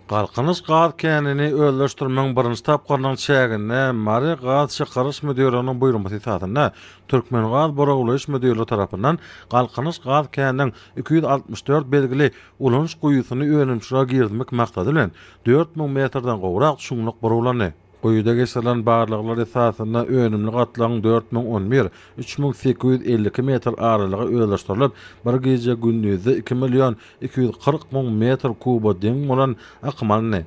Galkynyş gaz känini özleşdirmegiň birinji tapgyrynyň çäginde Mary gaz çykaryş müdirliginiň buýurmasy esasynda Türkmengaz burawlaýyş müdirligi tarapyndan Galkynyş gaz käniniň 264 belgili ulanyş guýusyny önümçilige girizmek maksady bilen 4000 metrden gowrak çuňluk burawlandy. Guýuda geçirilen barlaglar esasynda önümli gatlagyň 4011, 3852 metr aralygy özleşdirilip, bir gije-gündizde 2 million 240 müň metr kuba deň bolan akym alyndy.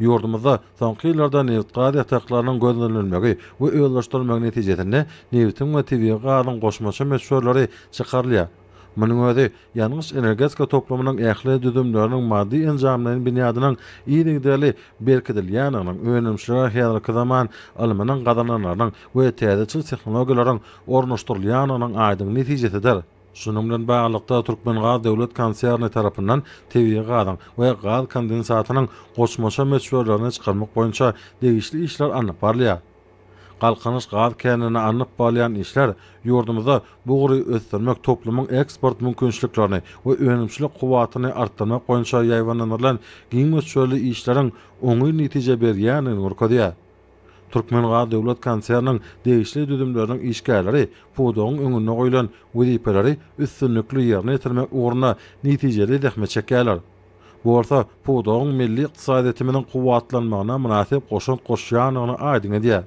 Ýurdumyzda soňky ýyllarda nebitgaz ýataklarynyň gözlenilmegi we özleşdirilmegi netijesinde nebitiň we tebigy gazyň goşmaça möçberleri çykarylýar. Munuň özi ýangyç-energetika toplumynyň ähli düzümleriniň maddy-enjamlaýyn binýadynyň yzygiderli berkidilýändiginiň, önümçilige häzirki zaman ylmynyň gazananlarynyň we täzeçil tehnologiýalaryň ornaşdyrylýandygynyň aýdyň netijesidir. Şunuň bilen baglylykda, Türkmengaz döwlet konserni tarapyndan tebigy gazyň we gaz kondensatynyň goşmaça möçberlerini çykarmak boýunça degişli işler alnyp barylýar. Galkynyş gaz käninde alnyp barylýan işler ýurdumyzda bu ugry ösdürmek, toplumyň eksport mümkinçiliklerini we önümçilik kuwwatyny artdyrmak boýunça ýaýbaňlandyrylan giň möçberli işleriň oňyn netije berýändigini görkezýär. Türkmengaz döwlet konserniniň degişli düzümleriniň işgärleri pudagyň öňünde goýlan wezipeleri üstünlikli ýerine ýetirmek ugrunda netijeli zähmet çekýärler. Bu bolsa pudagyň milli ykdysadyýetimiziň kuwwatlanmagyna mynasyp goşant goşýandygyny aýdyň edýär.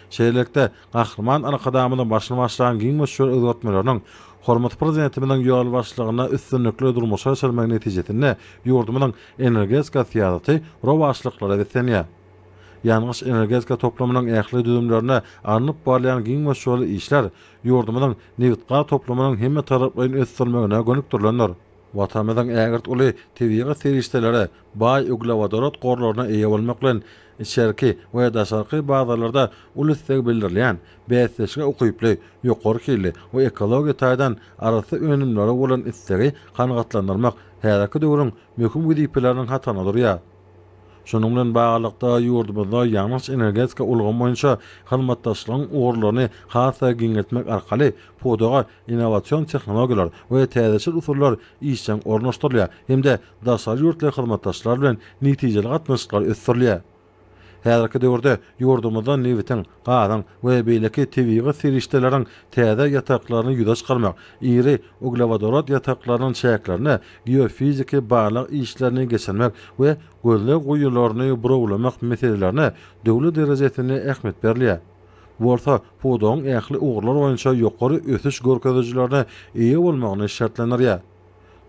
Şeýlelikde, Gahryman Arkadagymyzyň başyny başlan giň möçberli özgertmeleriniň hormatly Prezidentimiziň ýolbaşçylygynda üstünlikli durmuşa geçirilmegi netijesinde ýurdumyzyň energetika syýasaty rowaçlyklara beslenýär. Ýangyç-energetika toplumynyň ähli düzümlerinde alnyp barylýan giň möçberli işler ýurdumyzyň nebitgaz toplumynyň hemmetaraplaýyn ösdürilmegine gönükdirilendir. Watanymyzyň ägirt uly tebigy serişdelere, baý uglewodorod gorlaryna eýe bolmak bilen, içerki we daşarky bazarlarda uly isleg bildirilýän, bäsdeşlige ukyply, ýokary hilli we ekologiýa taýdan arassa önümlere bolan islegi kanagatlandyrmak häzirki döwrüň möhüm wezipeleriniň hatarynda durýar. Şunuň bilen baglylykda, ýurdumyzda ýangyç-energetika ulgamy boýunça hyzmatdaşlygyň ugurlaryny has-da giňeltmek arkaly pudaga innowasion tehnologiýalar we täzeçil usullar işjeň ornaşdyrylýar hem-de daşary ýurtly hyzmatdaşlar bilen netijeli gatnaşyklar ösdürilýär. Häzirki döwürde ýurdumyzda nebitiň, gazyň we beýleki tebigy serişdeleriň täze ýataklaryny ýüze çykarmak, iri uglewodorod ýataklarynyň çäklerinde geofiziki barlag işlerini geçirmek we gözleg guýularyny burawlamak meselelerine döwlet derejesinde ähmiýet berilýär. Bu bolsa pudagyň ähli ugurlar boýunça ýokary ösüş görkezijilerine eýe bolmagyny şertlendirýär.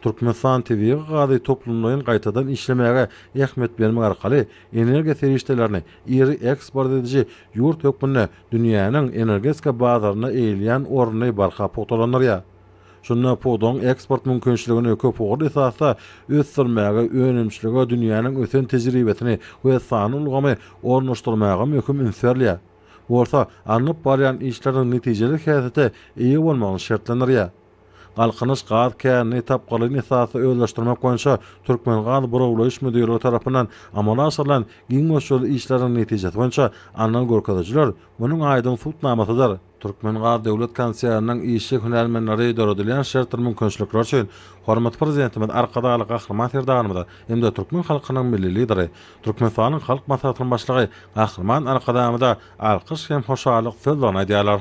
Türkmenistan tebigy gazy toplumlaýyn gaýtadan işlemäge ähmiýet bermek arkaly energiýa serişdelerini iri eksport ediji ýurt hökmünde dünýäniň energetika bazarynda eýeleýän ornuny barha pugtalandyrýar. Şunda pudagyň eksport mümkinçiligini köpugurly esasda ösdürmäge, önümçilige dünýäniň ösen tejribesini we sanly ulgamy ornaşdyrmaga möhüm üns berilýär. Bu bolsa alnyp barýan işleriň netijeli häsiýete eýe bolmagyny şertlendirýär. Galkynyş gaz känini tapgyrlaýyn esasda özleşdirmek boýunça Türkmengaz burawlaýyş müdirligi tarapyndan amala aşyrylan giň möçberli işleriň netijesi boýunça alnan görkezijiler munuň aýdyň subutnamasydyr. Türkmengaz döwlet konserniniň işçi-hünärmenleri döredilýän şertdir mümkinçilikler üçin hormatly Prezidentimiz Arkadagly Gahryman Serdarymyza hem-de türkmen halkynyň Milli Lideri, Türkmenistanyň Halk Maslahatynyň Başlygy Gahryman Arkadagymyza alkyş hem hoşallyk sözlerini aýdýarlar.